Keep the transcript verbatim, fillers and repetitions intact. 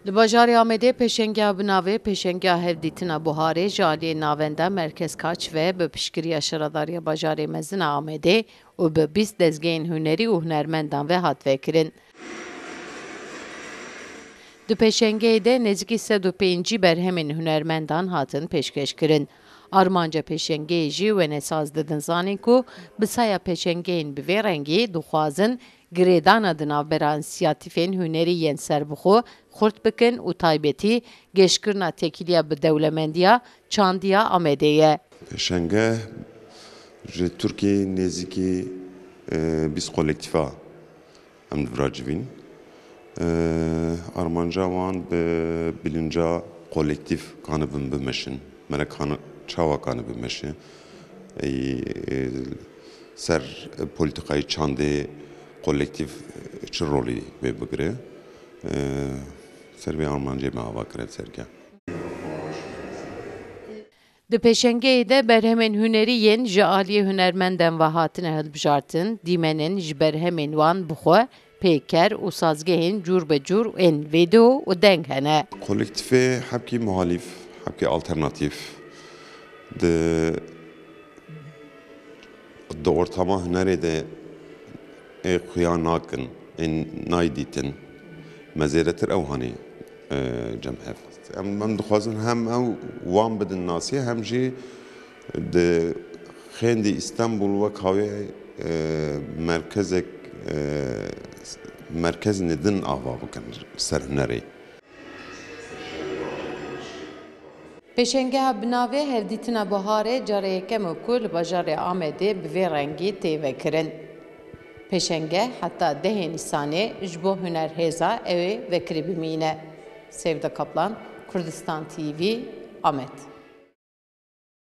Li bajarê Amedê pêşengeya bi navê Pêşengeya Hevdîtina Buharê ji aliyê Navenda Merkez Kaç ve bi piştgiriya Şaredariya Bajarê Mezin a Amedê û bi bîst dezgehên hunerî û hunermendan ve hat vekirin. Di pêşengeyê de nêzîkî sed û pêncî berhemên hunermendan hatin pêşkêşkirin. Armanca pêşengeyê jî wenesaz didin zanîn ku bi saya pêşengeyên bi vê rengî dixwazin girêdana di navbera însiyatîfên hunerî yên serbixwe xurt bikin û taybetî geşkirina têkiliya bi dewlemendiya çandiya Amedê ye. Pêşenge ji Tirkiyeyê nêzîkî, e, bîst kolektîfa em li vira civîn. E, armanca wan bi bilinca kolektîf kanibin bimeşin. Melek kan-, çawa kanibe meşe? Ey, e, ser polîtîkayê çandê kolektîf çi rolî wê bigire? E, ser vê armancê me ava kire serke. Di pêşengeyê de berhemên hunerî yên ji aliyê hunermendên ve hatine hilbijartin, dîmenên ji berhemên wan bi xwe pêker û sazgehên cûr be cûr ên vîdeo û deng hene. Kolektîfê hebkî muhalîf, hebkî alternatîf di, di ortama hunerê de ê xuya nakin, ê nayê dîtin. Me zêdetir ew hanê, e, cem hev. Em, em dixwazin hem ew wan bidin nasî, hem jî di xêndî Îstanbul wek hawê, e, merkezek, e, merkezine din ava bikin ser hunerê. Pêşengeha bi navê Hevdîtina Buharê carê yekem e ku li bajarê Amedê bi vê rengî tê vekirin. Pêşenge heta dehê Nîsanê ji bo hunerhêza ew ê vekirî bimîne. Sevda Kaplan, Kurdistan T V, Amed.